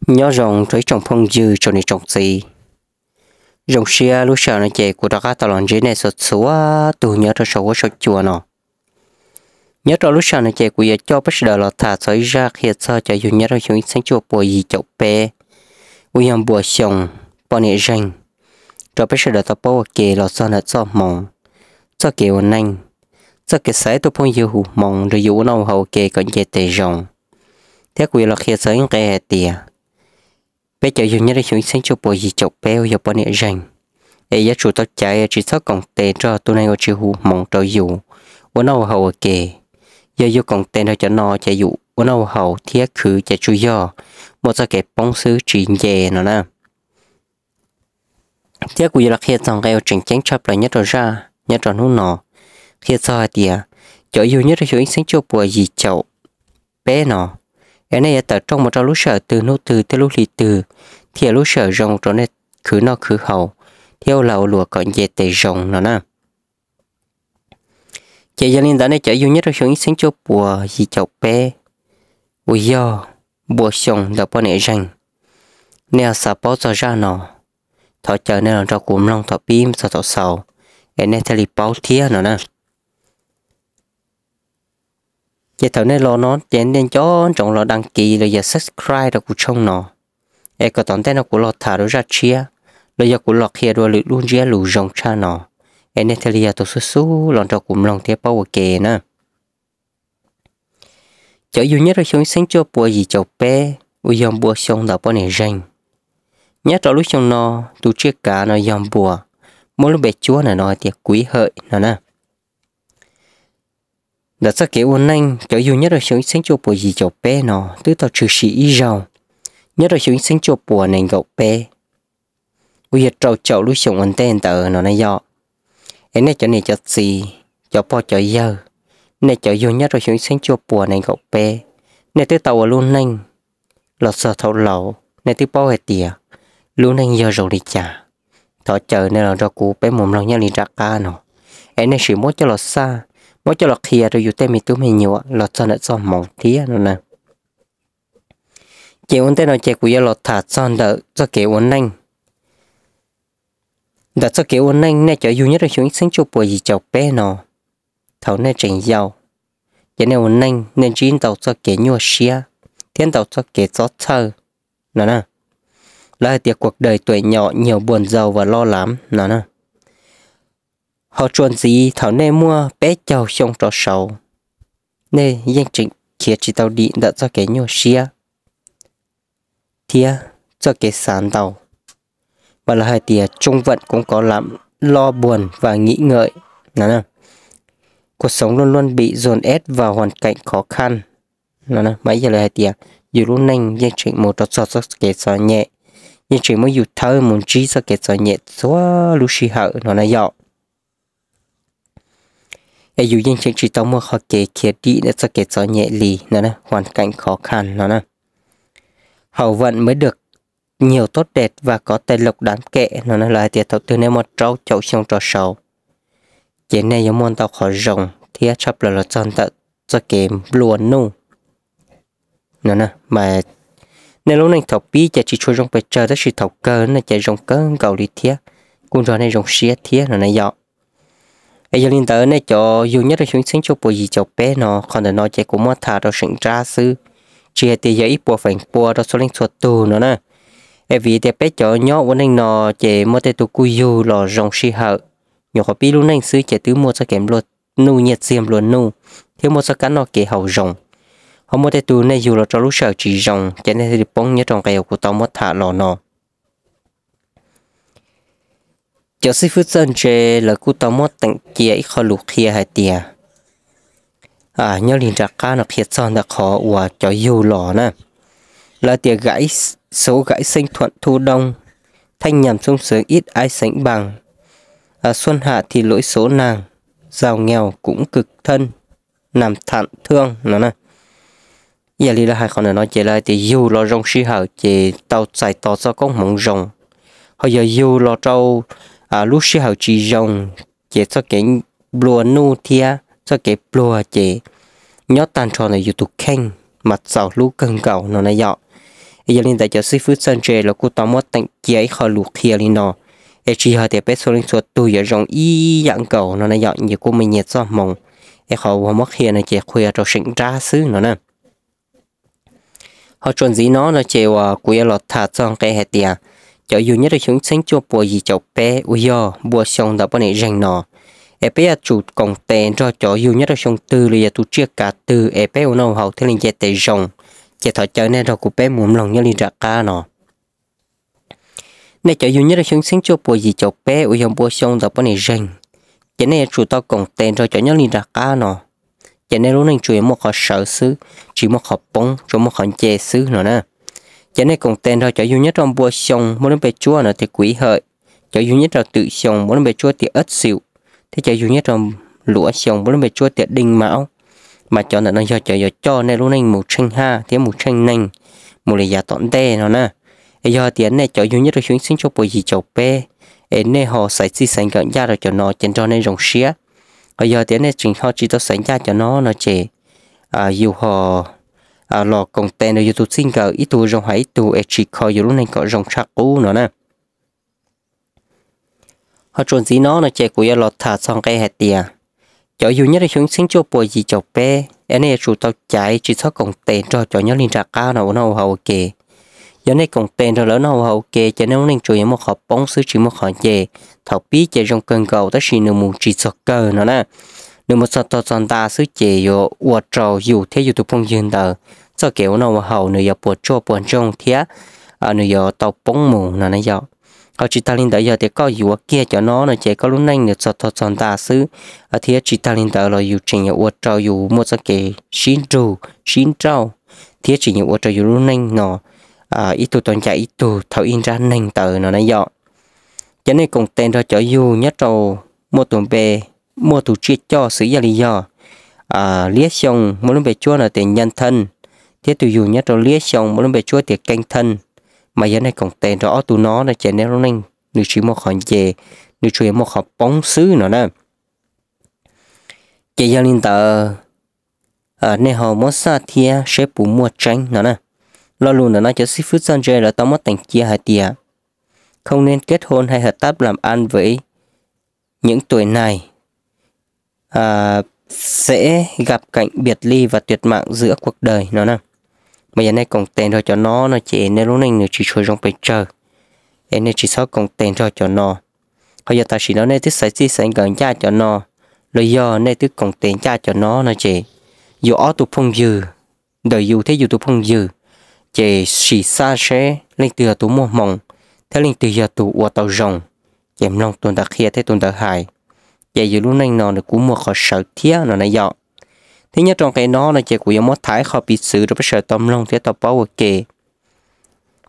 Nyob zoo rau ib tsoom phooj ywg tsoom niam tsoom txiv. Zoo siab lub sij hawm no ces kuv rov qab tau los ntsib nej txhua txhua tus nyob rau saum huab saum cua no. Nyob rau lub sij hawm no ces kuv yuav coj peb sawv daws los tham txog ib zaj qhia txog cov yug nyob rau xyoo ib txhiab cuaj puas yim caum peb uas yog npuas xyoo poj niam zeeg rau peb sawv daws tau paub ua ke los txog ntawm txoj hmoov, txoj kev ua neej, txoj kev xaiv tus phooj ywg hu hmoov nrog yus ua noj ua haus ua ke kom nce tes zoo. Thiab kuv yuav los qhia txog ib nqe hais tias peb cov yug nyob rau xyoo ib txhiab cuaj puas yim caum peb uas yog poj niam zeeg es yuav tsum tau caiv tsis txhob koom tes nrog tus neeg uas tsis hu hmoov rau yus ua noj ua haus ua ke. Yog yus koom tes nrog cov no ces yus ua noj ua haus thiab khwv ces tsuas yog muaj txoj kev poob xwb tsis nce no na. Thiab kuv yuav los qhia txog nqe uas tseem ceeb tshaj plaws nyob rau zaj nyob rau hnub no, qhia txog hais tias cov yug nyob rau xyoo ib txhiab cuaj puas yim caum peb no, es nej yuav tawm rooj mus rau lub sij hawm twg hnub twg thiab lub hli twg thiaj lub sij hawm zoo rau nej khwv noj khwv haus thiab ua lag ua luam kom nce tes zoo no na. Ces yog li ntawd nej cov yug nyob rau xyoo ib txhiab cuaj puas yim caum peb uas yog npuas xyoo ntawm poj niam zeeg, nej ho xav paub txog zaj no, thov caw nej los nrog kuv mloog thaum pib txog thaum xaus es nej thiaj li paub thiab no na. Ces thaum nej los no ces nej nco ntsoov los đăng ký los yog subscribe rau kuv channel no, es kom tom ntej no kuv los tham dua zaj tshiab los yog kuv los qhia dua lwm lub ntsiab lus zoo tshaj no, es nej thiaj li yog tus xub xub los nrog kuv mloog thiab paub ua ke na. Cov yug nyob rau xyoo ib txhiab cuaj puas yim caum peb uas yog npuas xyoo ntawm poj niam zeeg, nyob rau lub xyoo no tus tsiaj kav no yog npuas, muaj lub npe cuab ntawm no hais tias kuiv hawm no na. Ntawm txoj kev ua neej cov yug nyob rau xyoo ib txhiab cuaj puas yim caum peb no twb tau tshwm sim ib zaug nyob rau xyoo ib txhiab cuaj puas nees nkaum peb uas yog rau caum lub xyoo ua ntej ntawd no na yom. Es nej cov niam cov txiv, cov pog cov yawg, nej cov yug nyob rau xyoo ib txhiab cuaj puas nees nkaum peb, nej twb tau ua lub neej los txog thaum laus, nej twb paub hais tias lub neej yog zoo li cas. Thov caw nej los nrog kuv peb mus mloog nyob li nram qab no, es nej sim muab coj los xaj, muab coj los qhia rau yus tej me tub me nyuam los txog ntawm txoj hmoov thiab no na. Ces ua ntej no ces kuv yuav los tham txog ntawm txoj kev ua neej. Ntawm txoj kev ua neej nej cov yug nyob rau xyoo ib txhiab cuaj puas yim caum peb no, thaum nej tseem yau, ces nej ua neej nej ntsib ntau txoj kev nyuaj siab thiab ntau txoj kev txob txhawj no na. Lawv hais tias cuộc đời tuổi nhỏ nhiều buồn giàu và lo lắng no na. Ho tsuas ntxiv thaum nej muaj peb caug xyoo rov saud, nej yeej tseem khiav tsis tau dim ntawm txoj kev nyuaj siab thiab txoj kev xav ntau. Mas lawv hais tias chung vẫn cũng có lắm lo buồn và nghĩ ngợi no. Cuộc sống luôn luôn bị dồn ép vào hoàn cảnh khó khăn no. Mas ib yam li hais tias yus lub neej yeej tseem mus rau txog txoj kev txom nyem, yeej tseem muab yus thawb mus ntsib txoj kev txom nyem txhua lub sij hawm no na yom. Es yus yeej tseem tsis tau muaj qhov kev khiav dim ntawm txoj kev txom nyem li no, hoàn cảnh khó khăn no na. Họ vẫn mới được nhiều tốt đẹp và có tài lộc đáng kể no na. Lawv hais tias thaum twg nej muaj rau caum xyoo rov saud, ces nej yuav muaj ntau qhov zoo thiab tshaj plaws los txog ntawm txoj kev nplua nuj no. Mas nej lub neej thaum pib ces tsis tshua zoo pes tsawg tab sis thaum kawg no ces zoo kawg nkaus li thiab, kuj nrog nej zoo siab thiab no na yom. Es yog li ntawd nej cov yug nyob rau xyoo ib txhiab cuaj puas yim caum peb no, qhov ntawm no ces kuv muab tham rau seem nrab xwb, tsis hais tias yog ib puas feem pua rau txhua leej txhua tug no na. Es vim tias peb cov nyob ua neej no ces muaj tej tug kuj yug los zoo sij hawm, nyuam qhuav pib lub neej xwb ces twb muaj txoj kev nplua nuj, nyiaj txiag nplua nuj, thiab muaj txoj kab noj kev haus zoo. Ho muaj tej tug nej yug los rau lub sij hawm tsis zoo ces nej thiaj li poob nyob rau nqe uas kuv tau muab tham los no. Cov xib fwb txawj ntse lawv kuj tau muab teem cia ib qho lus qhia hais tias, nyob li nram qab no qhia txog ntawm qhov uas cov yug los na, lawv tias gãy số gãy sinh thuận thu đông, thất nhམ sung sướng ít ai sánh bằng, xuân hạ thì lối số nang, giàu nghèo cũng cực thân, nằm thẳng thương no na. Ib yam li lawv hais qhov ntawm no ces lawv hais tias yug los zoo sij hawm ces tau txais tos txoj koob hmoov zoo, ho yog yug los rau lub sij hawm tsis zoo ces txoj kev nplua nuj thiab txoj kev pluag ces nyob tag nrho ntawm yus tus kheej mas txaus hlub kawg nkaus no na yom. Es yog li ntawd cov xib fwb txawj ntse los kuj tau muab teem cia ib qho lus qhia li no, es tsis yog tias peb txhua leej txhua tug yuav zoo ib yam nkaus no na yom, nyias kuj muaj nyias txoj hmoov, es qhov uas muab qhia no ces qhia rau seem nrab xwb no na. Ho txuas ntxiv no no ces uas kuv yuav los tham txog nqe hais tias cov yug nyob rau xyoo ib txhiab cuaj puas yim caum peb uas yog npua xyoo ntawm poj niam zeeg no, es peb yuav tsum koom tes nrog cov yug nyob rau xyoo twg los yog tus tsiaj kav twg es peb ua noj haus thiaj li nce tes zoo, ces thov caw nej nrog kuv peb mus mloog nyob li nram qab no. Nej cov yug nyob rau xyoo ib txhiab cuaj puas yim caum peb uas yog npua xyoo ntawm poj niam zeeg, ces nej yuav tsum tau koom tes nrog cov nyob li nram qab no, ces nej lub neej tsuas yuav muaj qhov sawv xwb, tsis muaj qhov poob, tsuas muaj qhov nce xwb no na. Ces nej koom tes nrog cov yug nyob rau npua xyoo muaj lub npe cuab no tias kuiv hawm, cov yug nyob rau twm xyoo muaj lub npe cuab tias ib xyum, thiab cov yug nyob rau luav xyoo muaj lub npe cuab tias deej maub. Mas cov ntawm no yog cov yuav coj nej lub neej mus tsheej haj thiab mus tsheej neeg, mus li yav tom ntej no na. Es yog tias nej cov yug nyob rau xyoo ib txhiab cuaj puas yim caum peb, es nej ho xaiv txij xaiv nkawm ncaj rau cov no ces nrog nej zoo siab. Ho yog tias nej tseem ho tsis tau xaiv ncaj cov no no ces yus ho los koom tes nrog yus tus txij nkawm, ib tug zoo hais ib tug es tsim kho yus lub neej kom zoo tshaj qub no na. Ho txuas ntxiv no no ces kuv yuav los tham txog nqe hais tias cov yug nyob rau xyoo ib txhiab cuaj puas yim caum peb es nej yuav tsum tau caiv tsis txhob koom tes nrog cov nyob li nram qab no ua noj ua haus ua ke. Yog nej koom tes nrog lawv noj ua haus ua ke ces nej lub neej tsuas yuav muaj qhov poob xwb tsis muaj qhov nce. Thaum pib ces zoo kawg nkaus tab sis nws mus tsis txog kawg no na. Nws mus txog tog txog nta xwb ces yuav ua rau yus thiab yus tus phooj ywg ntawd txoj kev ua noj ua haus nws yuav puas tsuaj puas ntsoog thiab nws yuav tau poob mus no na yom. Ho tsis tag li ntawd yog tias koj yuav kiag cov no no ces koj lub neej nws txog tog txog nta xwb, thiab tsis tag li ntawd los yus tseem yuav ua rau yus muaj txoj kev sib nrug sib nrauj, thiab tseem yuav ua rau yus lub neej no ib tug tau ncaim ib tug thaum ib nrab neeg ntawd no na yom. Ces nej koom tes nrog cov yug nyob rau muaj tus npe, muaj tus tsiaj coj xws ib yam li yog liab xyoo muaj lub npe cuab no tias nyan thaj, thiab tus yug nyob rau liab xyoo muaj lub npe cuab tias keej thaj, mas yog nej koom tes nrog ob tug no no ces nej lub neej nws tsis muaj qhov nce, nws tsuas yog muaj qhov poob xwb no na. Ces yog li ntawd nej ho muab xaj thiab seb puas muaj tseeb no na. Lo lus ntawm no cov xib fwb txawj ntse lawv tau muab teem cia hais tias không nên kết hôn hay hợp tác làm ăn với những tuổi này, sẽ gặp cạnh biệt ly và tuyệt mạng giữa cuộc đời no na. Mas yog nej koom tes nrog cov no no ces nej lub neej nws tsis tshua zoo pes tsawg, es nej tsis txhob koom tes nrog cov no. Ho yog tam sim no nej twb xaiv txij xaiv nkawm ncaj cov no, los yog nej twb koom tes ncaj cov no no ces yus ob tug phooj ywg, ntawm yus thiab yus tus phooj ywg, ces sim xaj seb leej twg yog tus muaj hmoo thiab leej twg yog tus ua tau zoo, ces mloog tus ntawd qhia thiab tus ntawd hais, ces yus lub neej no nws kuj muaj qhov sawv thiab no na yom. Thiab nyob rau nqe no no ces kuv yuav muab tham ib qho piv txwv rau peb sawv daws tau mloog thiab tau paub ua ke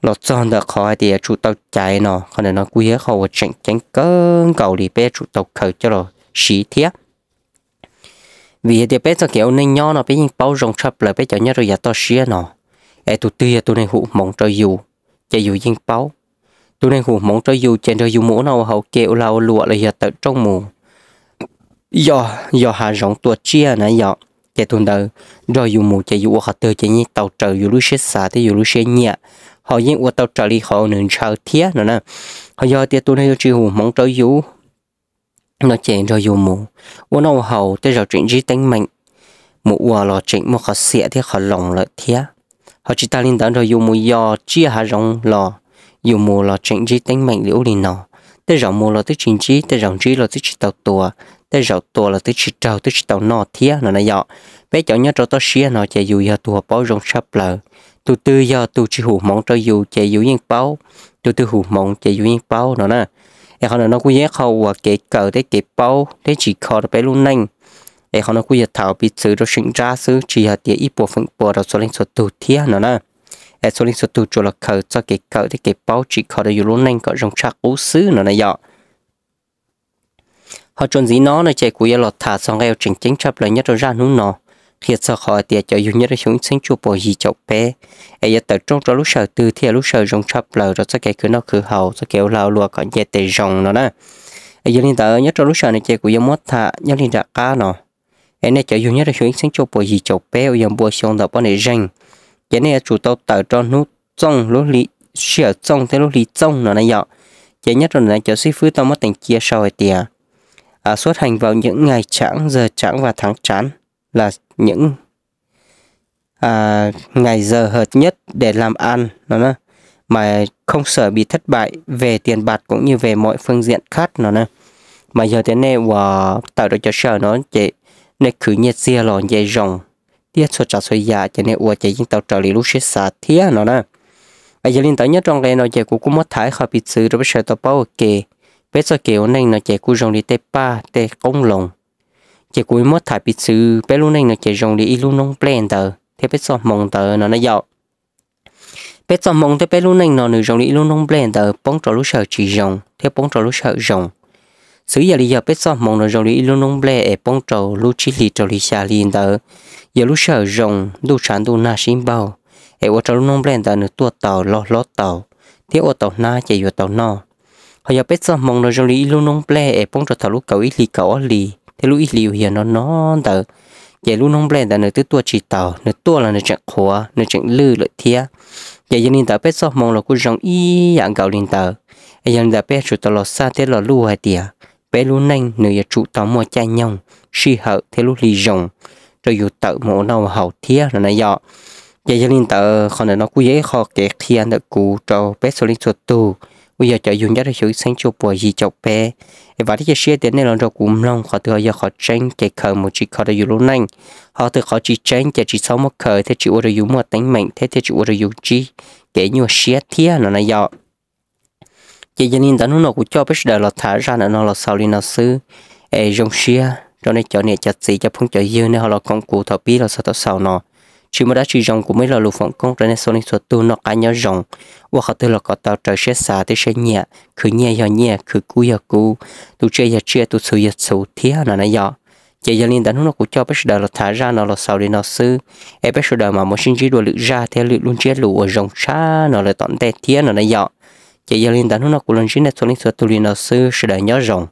los txog ntawm qhov hais tias yuav tsum tau caiv no, qhov ntawm no kuj yog ib qho uas tseem ceeb kawg nkaus li peb yuav tsum tau khaws coj los siv thiab. Vim hais tias peb txoj kev ua neej nyob no peb yeej paub zoo tshaj plaws peb cov nyob rau yav toj siab no, es tus twg yog tus neeg hu hmoov rau yus, ces yus yeej paub. Tus neeg hu hmoov rau yus ces nrog yus mus ua noj ua haus ke ua lag ua luam los yog tawm rooj mus yos hav zoov tua tsiaj na yom, ces tus ntawd nrog yus mus ces yus ua qhov twg ces yeej tau raws yus lub siab xav thiab yus lub siab nyiam, ho yeej ua tau raws li qhov nws ntshaw thiab no na. Ho yog tias tus neeg yuav tsis hu hmoov rau yus no ces nrog yus mus ua noj ua haus tej zaum tseem ntsib teeb meem, mus ua los tseem muaj qhov xiam thiab qhov loos lawm thiab. Ho tsis tas li ntawd nrog yus mus yos tsiaj hav zoov los yus mus los tseem ntsib teeb meem li ub li no. Tej zaum mus los twb tsis ntsib, tej zaum ntsib los twb tsis tau tua, tej zaum tua los twb tsis raug twb tsis tau noj thiab no na yom. Peb cov nyob rau toj siab no ces yus yog tus uas paub zoo tshaj plaws. Tus twg yog tus tsis hu hmoov rau yus ces yus yeej paub, tus twg hu hmoov ces yus yeej paub no na. Es qhov ntawm no kuj yog ib qho uas kev kawm thiab kev paub thiab tsim kho rau peb lub neej. Es qhov no kuj yog tham piv txwv rau seem nrab xwb, tsis yog tias ib puas feem pua rau txhua leej txhua tug thiab no na. Es txhua leej txhua tug tsuas los khaws txoj kev kawm thiab kev paub tsim kho rau yus lub neej kom zoo tshaj qub xwb no na yom. Ho txuas ntxiv no no ces kuv yuav los tham txog nqe uas tseem ceeb tshaj plaws nyob rau zaj hnub no, qhia txog qhov hais tias cov yug nyob rau xyoo ib txhiab cuaj puas yim caum peb, es yuav tawm rooj rau lub sij hawm twg thiaj lub sij hawm zoo tshaj plaws rau txoj kev khwv noj khwv haus, txoj kev ua lag ua luam kom nce tes zoo no na. Es yog li ntawd nyob rau lub sij hawm no ces kuv yuav muab tham nyob li nram qab no. Es nej cov yug nyob rau xyoo ib txhiab cuaj puas yim caum peb uas yog npua xyoo ntawm poj niam zeeg, ces nej yuav tsum tau tawm rau hnub txooj, lub hli, sij hawm txooj thiab lub hli txooj no na yom. Ces nyob rau ntawm no cov xib fwb tau muab teem cia sau hais tias suốt hành vào những ngày tháng giờ tháng và tháng chẵn là những ngày giờ hợp nhất để làm ăn no, mà không sợ bị thất bại về tiền bạc cũng như về mọi phương diện khác no na. Mas yog tias nej uas tawm rau cov sij hawm no ces nej khwv nyiaj txiag los nce zoo thiab txhua tsav txhua yam ces nej ua ces yeej tau raws li lub siab xav thiab no na. Yog li ntawd nyob rau nqe no ces kuv kuj muab tham ib qho piv txwv rau peb sawv daws tau paub ua ke. Peb txoj kev ua neej no ces kuj zoo li tej paj tej qoob loo. Ces kuv muab tham piv txwv peb lub neej no ces zoo li ib lub noob nplej ntawd thiab peb txoj hmoo ntawd no na yom. Peb txoj hmoo thiab peb lub neej no nws zoo li ib lub noob nplej ntawd, poob rau lub sij hawm tsis zoo thiab poob rau lub sij hawm zoo. Xws yam li yog peb txoj hmoo no zoo li ib lub noob nplej es poob rau lub tsib hlis rau li xya hli ntawd, yog lub sij hawm zoo ntuj tshav ntuj nag sib npaug es ua rau lub noob nplej ntawd nws tuaj tau, loj hlob tau thiab ua tau hnab ces yuav tau noj. Ho yog peb txoj hmoo no zoo li ib lub noob nplej es poob rau thaum lub kaum ib hlis kaum ob hlis thiab lub ib hlis uas yog no no ntawd, ces lub noob nplej ntawd nws twb tuaj tsis taus, nws tuaj los nws tseem qhuav, nws tseem lwj lawm thiab. Ces yog li ntawd peb txoj hmoo los kuj zoo ib yam nkaus li ntawd. Yog li ntawd peb yuav tsum tau los xaj thiab los luj hais tias peb lub neej nws yuav tsum tau muaj caij nyoog, sij hawm thiab lub hli zoo rau yus tawm mus ua noj ua haus thiab no na yom. Ces yog li ntawd qhov ntawm no kuj yog ib qho kev qhia ntawm kuv rau peb txhua leej txhua tug uas yog cov yug nyob rau xyoo ib txhiab cuaj puas yim caum peb. Es vam thiab cia siab tias nej los nrog kuv mloog qhov twg ho yog qhov tseeb ces khaws mus tsim kho rau yus lub neej. Ho twg qhov tsis tseeb ces tsis txhob muab khaws thiaj tsis ua rau yus muaj teeb meem thiab thiaj tsis ua rau yus ntsib kev nyuaj siab thiab no na yom. Ces yog li ntawd hnub no kuv coj peb sawv daws los tham zaj ntawm no los xaus li no xwb. Es zoo siab rau nej cov niam cov txiv cov phooj cov ywg nej ho los koom kuv thaum pib los txog thaum xaus no. Tsis muaj dab tsi zoo kuv muaj ib lo lus foom koob rau nej txhua leej txhua tug noj qab nyob zoo, ua qhov twg los kom tau raws siab xav thiab siab nyiam, khwv nyiaj yog nyiaj, khwv kub yog kub, tu tsiaj yog tsiaj, tu txhuv yog txhuv thiab no na yom. Ces yog li ntawd hnub no kuv coj peb sawv daws los tham zaj no los xaus li no xwb. Es peb sawv daws mam mus sib ntsib dua lwm zaj thiab lwm lub ntsiab lus uas zoo tshaj no lawm tom ntej thiab no na yom. Ces yog li ntawd hnub no kuv los ntsib nej txhua leej txhua tug li no xwb, sawv daws nyob zoo.